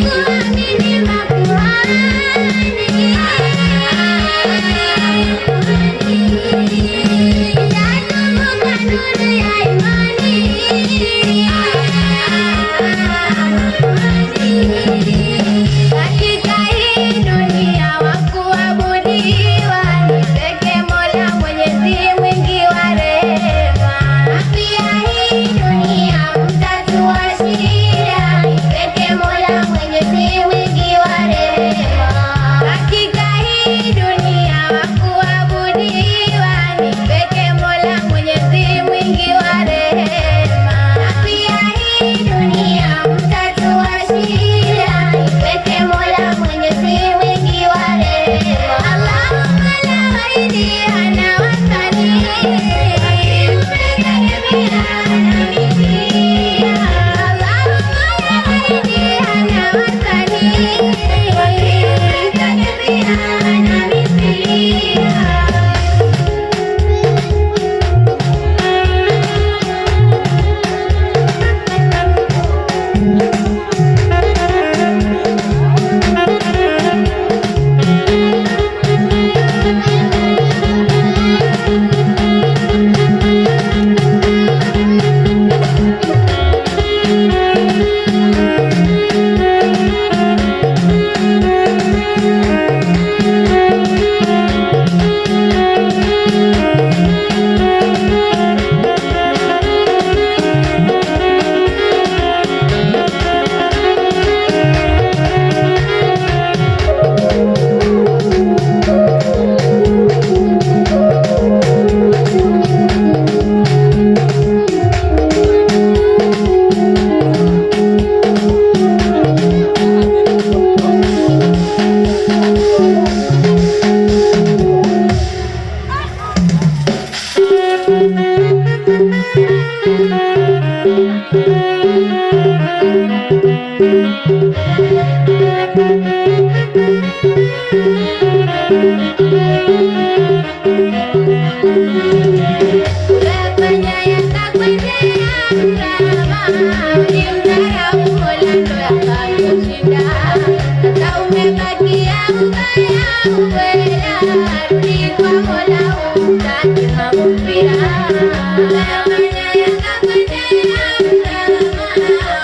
Kuamini makuhani. Itatumbuka nuru ya imani. Katika hii dunia wa kuabudiwa ni pekee Mola Mwenyezi mwingi wa rehema. Pia hii dunia mtatua shida ni pekee Mola Mwenyezi mwingi wa rehema. Hakika hii dunia wa kuabudiwa ni pekee Mola Mwenyezi mwingi wa rehema. Pia hii dunia mtatua shida ni pekee Mola Mwenyezi mwingi wa rehema. Allahumma la ghairi ana wasani umetegemea na mithia. Allahumma la ghairi ana wasani umetegemea na mithia. Unafanya yakakwendea mrama, ulimdharau Mola ndo yakakushinda. Sasa umebakia ubaya ubwela, rudi kwa Mola humtaki maghfira. Unafanya yakakwendea mrama,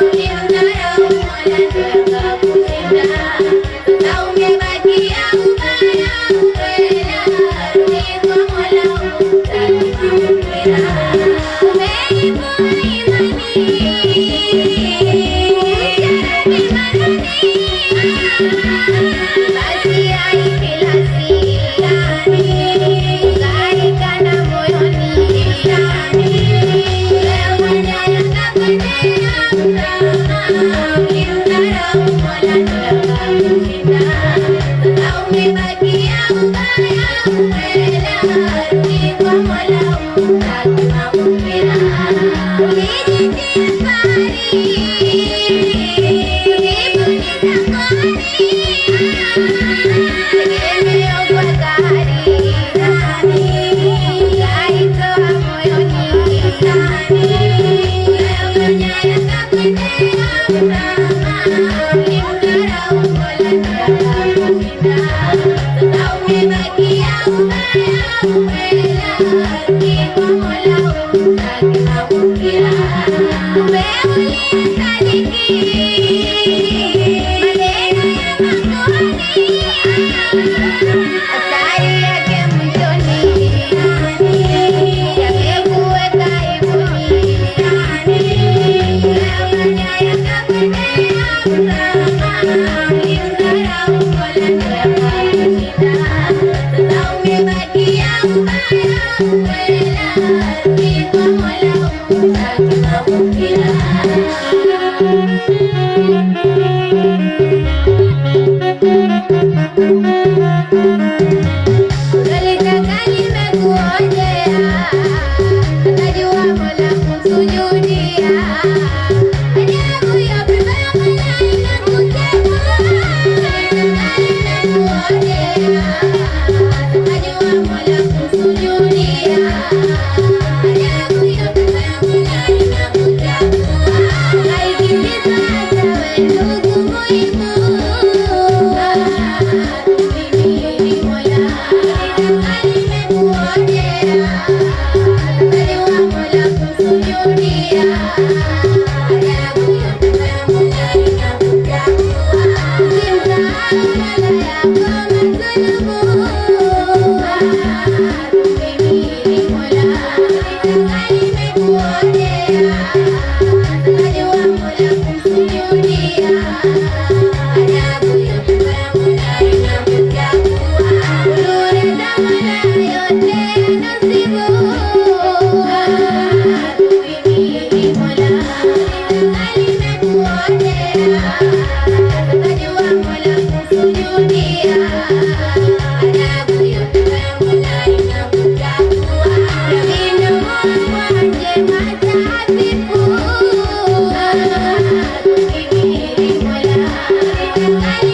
ulimdharau Mola ndo yakakushinda. Sasa umebakia ubaya ubwela, rudi kwa Mola humtaki maghfira. Umeibua imani, ya Rabbi manani, basi haikilasi ukaikana moyoni. Umefanya yakakwendea mrama, ulimdharau Mola ndo yakakushinda. Sasa umebakia ubaya ubwela, rudi kwa Mola humtaki maghfira. Ulijitia fahari, ulipuliza kohari, tegemeo kwa kahari, ukaitoa moyoni. Umefanya yakakwendea mrama, ulimdharau Mola ndo yakakushinda. Sasa umebakia ubaya Kali.